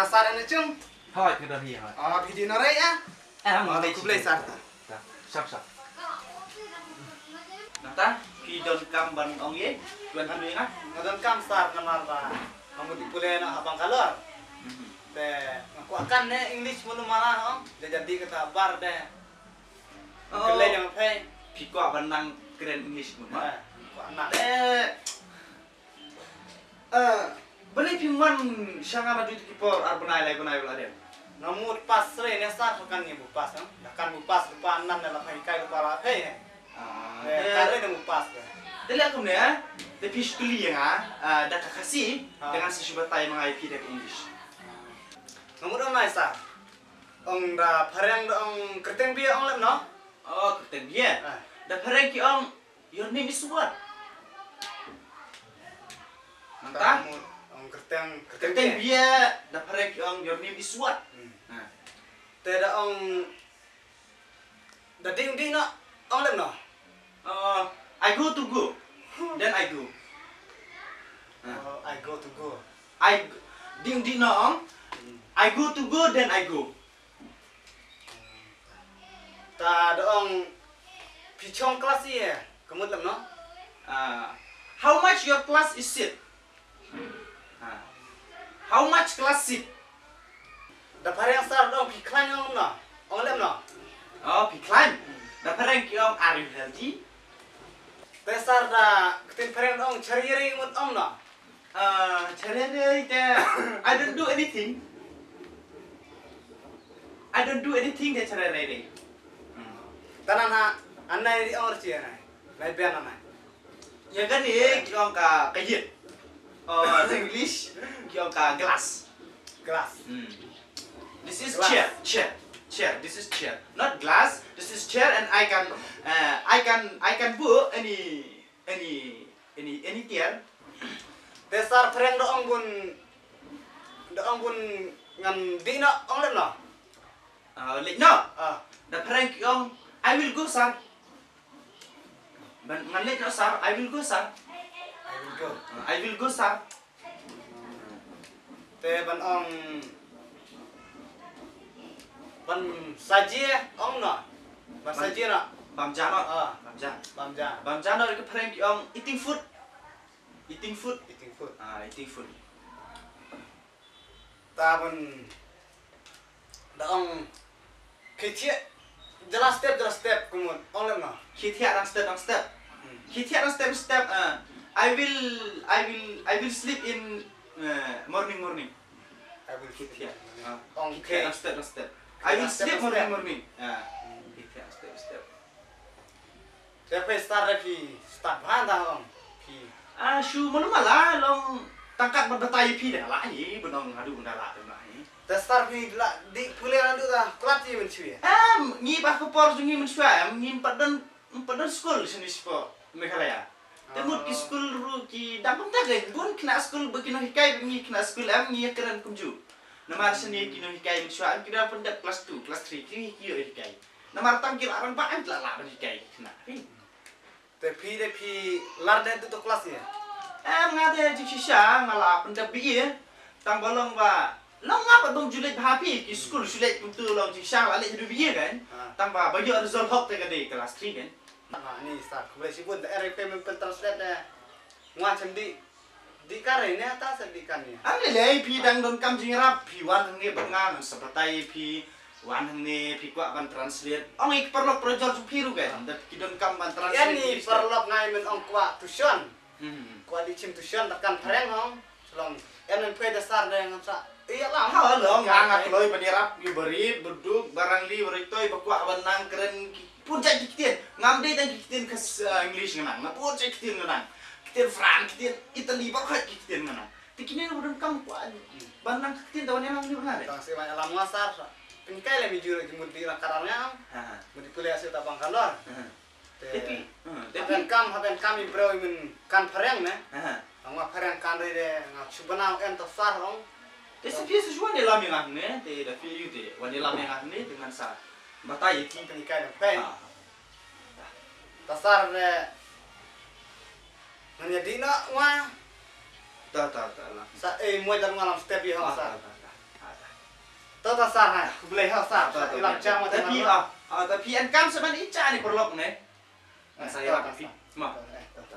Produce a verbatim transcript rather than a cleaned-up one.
Sar, ane chung. Hoi, ka don hi, hoi. Ah, phi dih noh re, ah? Eh, mo, khublei sar. Shap, shap. Nangta, phi donkam ban ong ïa, ban pynlong ïa nga? Nga donkam sar namar ba nga mut dih pule noh ha Bangalore. Te nga kwah kan ne English mano mano, ong. Jajadi kata bar de. Khublei ïa phi. Phi kwah ban nang kren English mano? Kwah nang. Eh, Eh, balei phi wan sha nga naduh ki por ar bnai lai bnai ba la dep? Nga mut pass re ne sar, kan ngi bu pass, eh? Da kan bu pass lypa nan ne la pha hikai lypa la phe, eh? Ah, eh, kan re ne bu pass, eh? Te leh kumne, eh? Te phi shu kylli ïa nga, eh, da ka Khasi, te ngan sa shu batai ma nga ïa phi da ka English. Nga mut ong nai sar. Ong da phareng da ong kyrteng bia ong lem no? Oh, kyrteng bia. Da phareng ki ong Your name is what? Nangta? Ong kyrteng, kyrteng bia, da phareng ki ong your name is what? Te da ong da ding ding noh, ong lem noh. Uh, I go to go. Then I go. Uh, I go to go. I g- ding ding noh ong. I go to go, then I go. Ta da ong phi chong class ïa ka mut lem noh. Ah, how much your class is seat? Ah, how much class seat? Da phareng sar da ong phi khlaiñ ong noh. Ong lem noh. Oh, phi khlaiñ. Da phareng ki ong are you healthy? Te sar da ktien phareng da ong chari re mut ong noh. Ah, chari re te I don't do anything. I don't do anything te chari re. Tanan ha, anai ri ong chi anai. Lai bian anai. Ïa kane ki ong ka ka yit. Oh, English ki ong ka glass. Glass. This is chair, chair, chair. This is chair, not glass. This is chair, and I can, uh, I can, I can put any, any, any, any chair. Te sar phareng da ong bun, da ong bun ngan dih noh, ong lem noh. Ah, leit noh. Ah. Da phareng ki ong, I will go, sir. Ban ngan leit noh, sir. I will go, sir. I will go. Ah, I will go, sir. Te ban ong ban sa jia ong noh. Ban sa jia noh. Bam ja noh. Ah. Bam ja. Bam ja. Bam ja noh, da phareng ki ong eating food. Eating food. Eating food. Ah, eating food. Ta ban da ong khie thiah jala step jala step kumut ong lem noh. Khie thiah dang step dang step. Khie thiah dang step step. I will, I will, I will sleep in, uh, morning morning. I will khie thiah. Ong khie thiah dang step dang step. I will sleep morning morning. Khie thiah dang step step. Te phi start re phi start bha da ong phi. Ah, shu mano mala long tang kat ban batai phi da la ni ban ong haduh da la da la ni. Te start phi la dih pule haduh da klat ji mynshuwa. Em, ngi ba ka por jong ngi mynshuwa em ngi pat don, pat don skul shane sha Meghalaya. Te mut ki skul ruh ki dang kumta ka bun khynnah skul ba ki nonghikai ba ngi khynnah skul em ngi kren kumjuh. Namar shane ki nonghikai mynshuwa em ki dang pyndep class two, class three ki ki ïoh hikai. Namar tang ki la rangbah em ki la lah ban hikai ki khynnah. Te phi de phi lar de tu to class ïa? Em nga de jingshisha nga la pyndep B A. Tang ba long ba long nga pat bym ju leit bha phi ki skul shu leit kumtu long jingshisha la leit haduh B A kan. Tang ba ba ïoh result hok te ka dei class three kan. Ani sir khublei shibun da er phi men pyn translate de. Nga chem dih. Dih kane ne ta sa dih kane. Am lei lei phi dang donkam jingïarap phi wan hangne bad nga ngan sa batai phi wan hangne phi kwah ban translate. Ong i paralok parajor jong phi ruh kan da ki donkam ban translate. Ïa ni paralok ngai men ong kwah tuition. Kwah dih chim tuition da kan phareng ong. Long em men phi da sar da ngam sa. Ïa la ha long nga nga kloi ban ïarap ïa u barit baduk barangli barit toi ba kwah ban nang kren ki Pun jait ki ktien, ngam dei tang ki ktien ka English nga nang, nga pun jait ktien nga nang. Ktien France, ktien Italy, baroh ki ktien nga nang. Te kine ruh ba donkam kwah ban nang ka ktien da wan ïalam ne ba nga dei. Tang shu wan ïalam nga sar. Pynhikai lem ïa jur ki mut dei la kadar nga. Mut dei pule shu ta bang kalor. Te phi, ha phi. Haben kam, haben kam i briew i men kan phareng ne. Nga phareng kan re de nga shu bana en to sar ong. Te sa phi sa shu wan ïalam ïa nga ne, te da phi ïa u te wan ïalam ïa nga ne, te ngan sa batai ïa ki. Pynhikai lem phi. Ta sar ne. Ngan ïa dih noh nga. Ta ta ta la. Sa ei moi dan nga lam step ïa hong sar. Ta ta ta. To ta sir ha. Khublei ha sir. To, to, to. Ilang chang ma ta phi ha. Ha, ta phi an kam sa ban i cha ni paralok ne. An sa ya phi. Ma. To, eh, to, to.